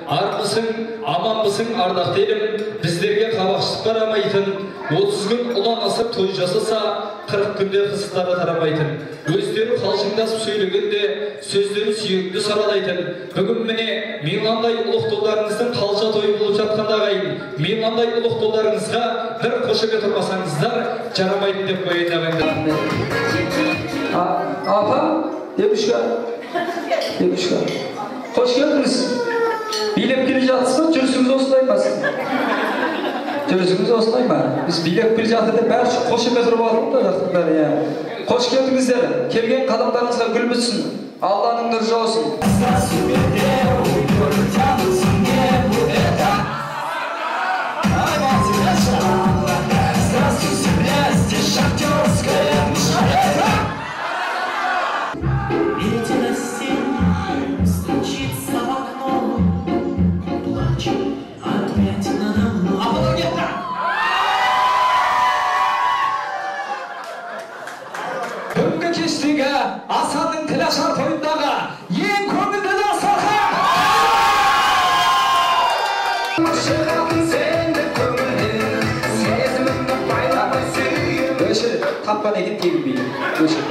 Армысың, аманбысың, ардақты елім, біздерге қабақшылық қарамайтын, 30 күн ұлан асып той жасаса, 40 күнде қызықтары тарамайтын. Өздері қалжыңдасып сөйлегенде, сөздері сүйекті саралайтын. Бүгін міне миландай ұлық толдарыңыздың қалжа тойы болып жатқанда ағайын, миландай ұлық толдарыңызға бір қошемет ұрмасаңыздар жарамайтын деп қояйын ағайындар. Апа, дедушка, дедушка, қош келдіңіз. Билеп келе жатсыз ба? Жүрісіңіз осылай ма? Жүрісіңіз осылай ма? Біз билеп келе жатыр деп бәрі қошемет ұрып жатыр да жақтың бәрі, иә. Қош келдіңіздер. Келген қадамдарыңызға гүл бітсін. Алланың нұры жаусын. Бүгінгі кештегі Асанның тілашар тойындағы ең көңілді дастархан. Өшір, тапқан екен тегін билік. Өшір.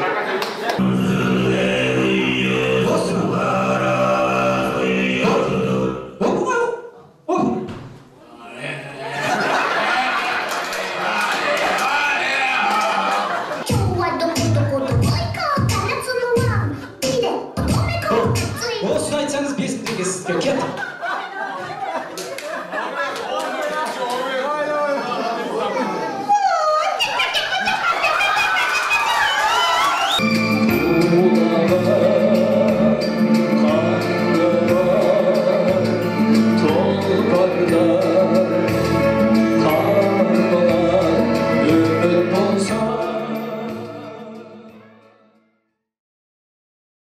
Осыны айтсаңыз 5 теңге сізге кет.